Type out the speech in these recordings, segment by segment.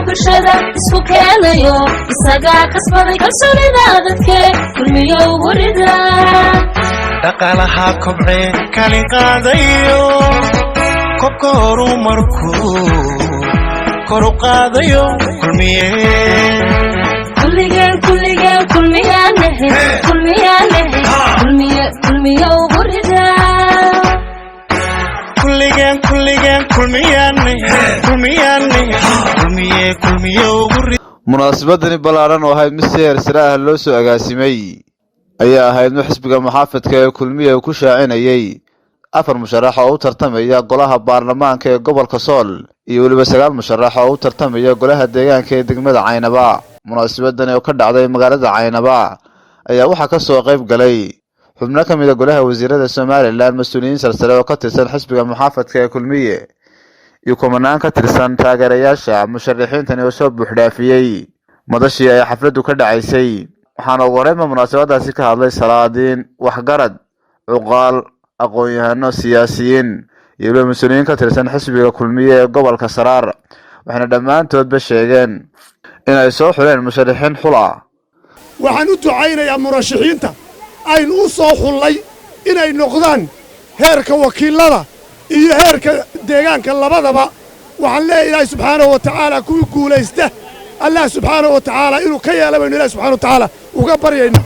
Bulshada isku keenayo, isagaa kasbaday kalsoonida dadke. Kulmiyo ugu rida. Dhaqaalaha kobcee kalin qaadayo, kobka horumarku kor u qaadayo Kulmiye. Kulligeen, kulligeen Kulmiyaanahe, Kulmiyaanahe, Kulmiye, Kulmiyo ugu rida. Kulligeen, kulligeen Kulmiyaane, Kulmiyaane, Kulmiye, Kulmiye ugu. Munaasabadani ballaaran oo ahayd mid si heersare ah loo soo agaasimay ayaa ahayd mid xisbiga muxaafidka ee Kulmiye uu ku shaacinayey afar musharax oo u tartamaya golaha baarlamaanka ee gobolka Sool iyo weliba sagaal musharax oo u tartamaya golaha deegaanka ee degmada Caynaba. Munaasabadani oo ka dhacday magaalada Caynaba ayaa waxaa ka soo qayb galay xubno ka mid a golaha wasiirada Somaliland, mas-uuliyiin sarsare oo ka tirsan xisbiga muxaafadka ee Kulmiye iyo kumanaan ka tirsan taageerayaasha musharaxiintani oo soo buuxdhaafiyey madashii ay xafladdu ka dhacaysay. Waxaana ugu horreynba munaasabadaasi ka hadlay salaadiin, waxgarad, cuqaal, aqoon-yahano, siyaasiyiin iyo weliba mas-uuliyiin ka tirsan xisbiga Kulmiye ee gobolka Saraar, waxayna dhammaantoodba sheegeen inay soo xuleen musharaxiin xula. Waxaan u ducaynayaa murashaxiinta aynu u soo xullay inay noqdaan heerka wakiillada iyo heerka deegaanka labadaba. Waxaan leeyahay, Ilaahay subxaanahu wa tacaala kuwii guulaysta Allah subxaanahu wa tacaala inuu ka yeela baynu Ilahi subxana wa tacaala uga baryaynaa.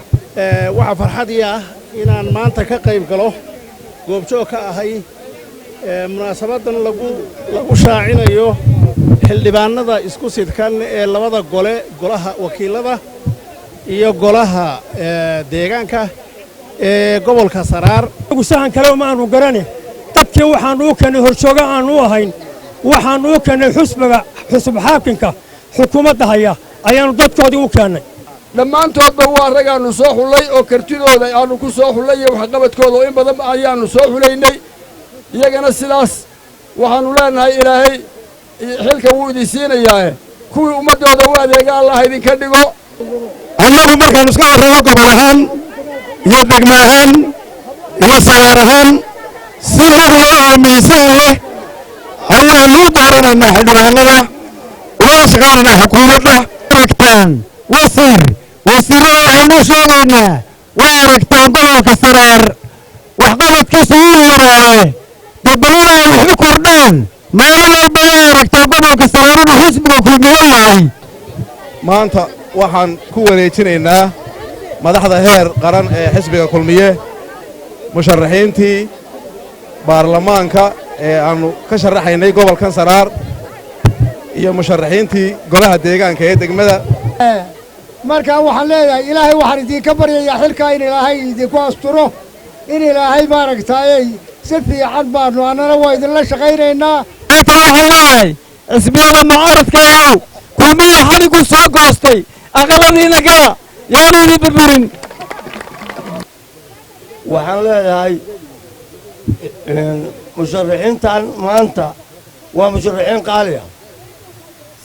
Waxaa farxadii ah inaan maanta ka qayb galo, goobjoog ka ahay munaasabaddan lagu shaacinayo xildhibaannada isku sidkan ee labada gole, golaha wakiillada iyo golaha deegaanka ee gobolka Saraar. Sahan kale ma aanu garane, dadkii waxaannu u keennay horjooga aannu u ahayn, waxaannu u keennay xusbiga xusub xaakinka xukuumadda haya ayaannu dadkoodii u keennay. Dhammaantoodba waa ragaannu soo xullay oo kartidooda aannu ku soo xullay iyo waxqabadkooda oo in badan ayaannu soo xulaynay. Iyagana sidaas waxaannu leenahay, Ilaahay xilka wuu idin siinayaae, kuwii ummaddooda u adeega Allah idinka dhigo. Annagu markaannu iska warramo, gobol ahaan iyo degmo ahaan iyo Saraar ahaan, si mugla oo miisaan leh ayaannu u dooranaynaa xildhibaanada, ula shaqaynaynaa xukuumadda. Aragtaan wasiir, wasiirrada waxaanu sheegaynaa, waa aragtaan gobolka Saraar waxqabadkiisa wuu yaraaye, dabalina ay wax u kordhaan. Maalin walba waa aragtaan gobolka Saraar inuu xisbiga Kulmiye yahay. Maanta waxaan ku wareejinaynaa madaxda heer qaran ee xisbiga Kulmiye musharaxiintii baarlamaanka ee aannu ka sharaxaynay gobolkan Saraar iyo musharaxiintii golaha deegaanka ee degmada. Markaa waxaan leeyahay, Ilaahay waxaan idinka baryayaa xilkaa in Ilaahay idinku asturo, in Ilaahay maaragtaayey si fiican baannu annana waa idinla shaqaynaynaa. Maanta waxaan leeyahay xisbiyada mucaaradka ow, Kulmiya xadhigu soo goostay, aqaladiina gala, yaanu idin burburin. Waxaan leeyahay, musharaxiintan maanta waa musharaxiin qaali ah.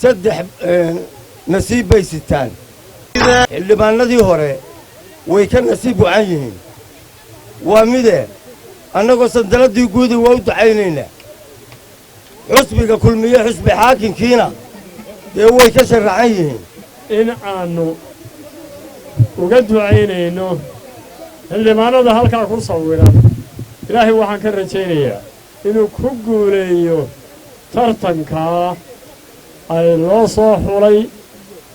Saddex nasiib bay sitaan. Xildhibaanadii hore way ka nasiib wacan yihiin. Waa mide, annagoo sandaladii guudi waa u ducaynaynaa xusbiga Kulmiye, xusbi xaakinkiina dee way ka sharaxan yihiin. In aannu uga ducaynayno xildhibaanada halkaa ku sawiran, Ilaahay waxaan ka rajaynayaa inuu ku guuleeyo tartankaa ay loo soo xulay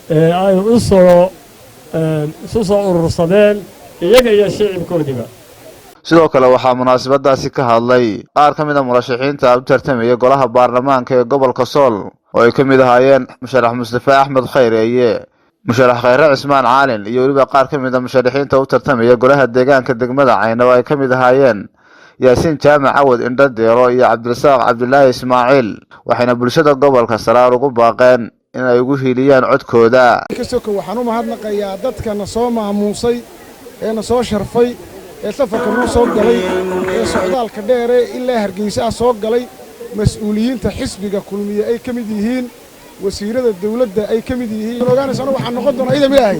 ee ay u soo isu soo urursadeen iyaga iyo shicibkoodiiba. Sidoo kale waxaa munaasabadaasi ka hadlay qaar ka mid a murashaxiinta u tartamaya golaha baarlamaanka ee gobolka Sool, oo ay ka mid ahaayeen musharax Mustafe Axmed Khayreeye, musharax Khayre Cismaan Caalin iyo weliba qaar ka mid a musharaxiinta u tartamaya golaha deegaanka degmada Caynab oo ay ka mid ahaayeen Yaasiin Jaamac Cawad Indho Deero iyo Cabdirasaaq Cabdilaahi Ismaaciil. Waxayna bulshada gobolka Saraar ugu baaqeen in ay ugu hiiliyaan codkooda. Kasoko, waxaan u mahadnaqayaa dadka na soo maamuusay ee na soo sharfay ee safarka noo soo galay ee socdaalka dheere ilaa Hargeysa ah soo galay, mas-uuliyiinta xisbiga Kulmiye ay ka mid yihiin, wasiirada dawladda ay ka mid yihiin. Ogaanaysa waxaan noqon doonaa, idam Ilaahay,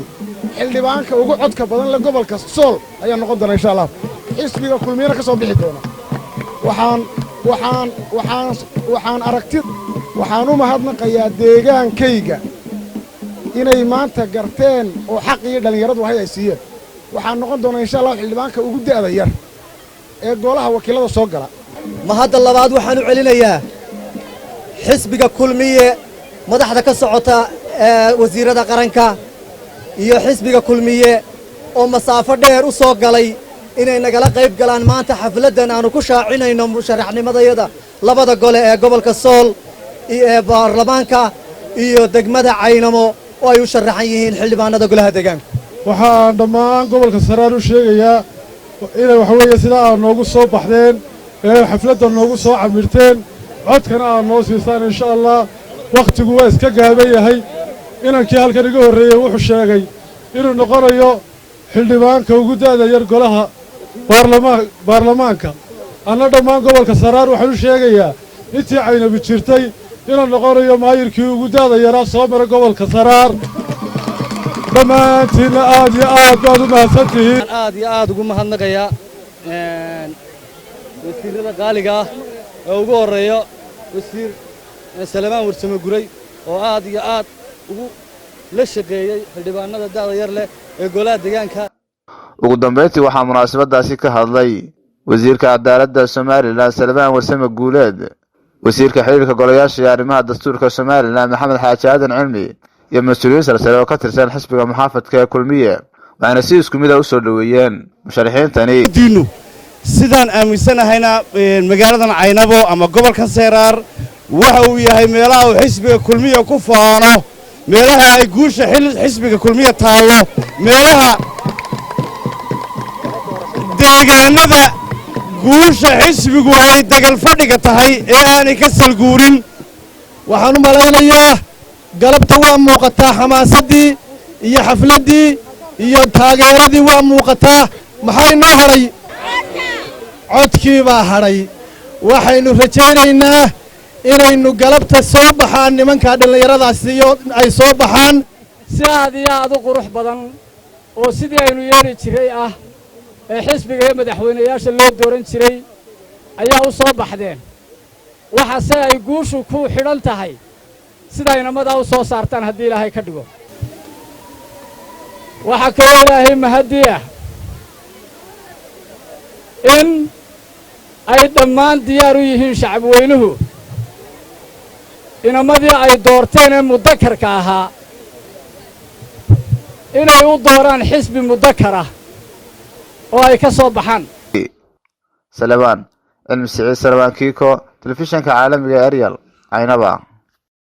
xildhibaanka ugu codka badan le gobolka Sool ayaan noqon doonaa, insha Allah, xisbiga Kulmiyena ka soo bixi doona. Waxaan waxaan waxaan waxaan aragti Waxaan u mahadnaqayaa deegaankayga inay maanta garteen oo xaqii dhallinyaradu ahayd ay siiyeen. Waxaan noqon doonaa, insha Allahu, xildhibaanka ugu da'da yar ee golaha wakiillada soo gala. Ma hadda labaad waxaan u celinayaa xisbiga Kulmiye, madaxda ka socota ee wasiirrada qaranka iyo xisbiga Kulmiye oo masaafo dheer u soo galay inay nagala qayb galaan maanta xafladdan aanu ku shaacinayno musharaxnimadayada labada gole ee gobolka Sool ee baarlamaanka iyo degmada Caynamo oo ay u sharaxan yihiin xildhibaanada golaha deegaanka. Waxaan dhammaan gobolka Saraar u sheegayaa inay waxa weeye sidaa aad noogu soo baxdeen ee xafladda noogu soo camirteen, codkana aad noo siisaan, insha Allah. Wakhtigu waa iska gaaban yahay. Inankii halkan iga horreeyey wuxuu sheegay inuu noqonayo xildhibaanka ugu da'da yar golaha baarlamaanka. Anna dhammaan gobolka Saraar waxaan u sheegayaa intii Caynabi jirtay inuu noqonayo maayirkii ugu da'da yaraa soo mara gobolka Saraar. Dhammaantiinna aad iyo aad baad u mahadsan tihiin. Aad iyo aad ugu mahadnaqayaa wasiirrada qaaliga ah ee ugu horreeya Wasiir Salmaan Warsame Guray oo aad iyo aad ugu la shaqeeyey xildhibaanada da'da yar leh ee golaha deegaanka. Ugu dambeyntii, waxaa munaasabadaasi ka hadlay wasiirka cadaaladda Somaliland, Salmaan Warsame Guuleed, wasiirka xiriirka golayaasha iyo arrimaha dastuurka Somaliland, Maxamed Xaaji Aadan Cilmi, iyo mas-uuliyiin sarsare oo ka tirsan xisbiga muxaafadka ee Kulmiye, waxayna si isku mid ah u soo dhoweeyeen musharaxiintani. Diinu sidaan aaminsanahayna, magaaladan Caynabo ama gobolkan Seeraar waxa uu yahay meelaha uu xisbiga Kulmiya ku faano, meelaha ay guusha xisbiga Kulmiya taallo, meelaha deegaanada guusha xisbigu ay degal fadhiga tahay ee aanay ka salguurin. Waxaan u malaynayaa galabta waa muuqataa xamaasaddii iyo xafladdii iyo taageeradii waa muuqataa. Maxaa inoo hadhay? Codkii baa hadhay. Waxaynu rajaynaynaa inaynu galabta soo baxaan nimanka dhallinyaradaasi iyo ay soo baxaan. Si aad iyo aad u qurux badan oo sidii aynu yeeli jiray ah ee xisbiga iyo madaxweynayaasha loo dooran jiray ayaa u soo baxdeen. Waxaase ay guushu ku xidhan tahay sida inamadaa u soo saartaan, haddii Ilaahay ka dhigo. Waxaa kaloo Ilaahay mahadii ah in ay dhammaan diyaar u yihiin shacabweynuhu inamadii ay doorteen ee muddakarka ahaa inay u dooraan xisbi muddakar ah oo ay ka soo baxaan. Salebaan Cilmi Siciid, Salebaan Kiiko, telefishinka caalamiga Ariel, Caynaba.